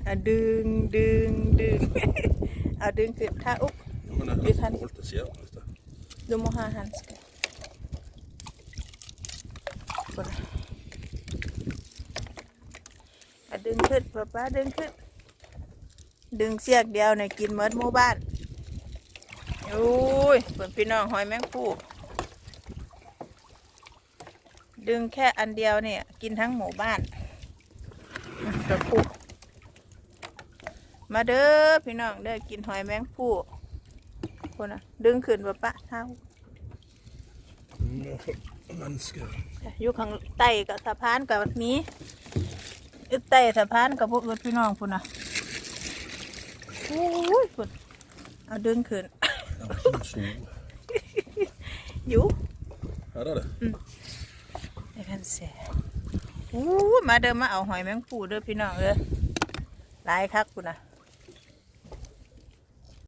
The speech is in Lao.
ອ່ະ ດຶງ ດຶງ ດຶງ ເອົາດຶງຂຶ້ນ ຖ້າອຸກ Du må ha hansker. Sånn. ອ່ະ ດຶງຂຶ້ນ ປ້າໆ ດຶງຂຶ້ນ. ດຶງເຊືອກດຽວນີ້ກິນໝົດໝູ່ບ້ານ. ໂອ້ຍ ເບິ່ງພີ່ນ້ອງ ຫອຍແມງພູ່. ດຶງແຄ່ອັນດຽວນີ້ກິນທັງໝູ່ບ້ານ. ອືມ ກະພຸ ມາເດີພີ່ນ້ອງເດີ ກິນຫອຍແມງພູ່. ພຸ້ນນະ ດຶງຂຶ້ນ ປ້າໆ ເຮົາ. ຢູ່ຂ້າງໃຕ້ກະສະພານກະມີ ຢູ່ໃຕ້ສະພານກະບໍ່ອຶດພີ່ນ້ອງ ພຸ້ນນະ. ໂອ້ຍ ພຸ້ນ ເອົາດຶງຂຶ້ນ. ຢູ່ ອືມ ໂອ້ຍ ມາເດີ ມາເອົາຫອຍແມງພູ່ເດີພີ່ນ້ອງເອີຍ ຫຼາຍຄັກພຸ້ນນະ.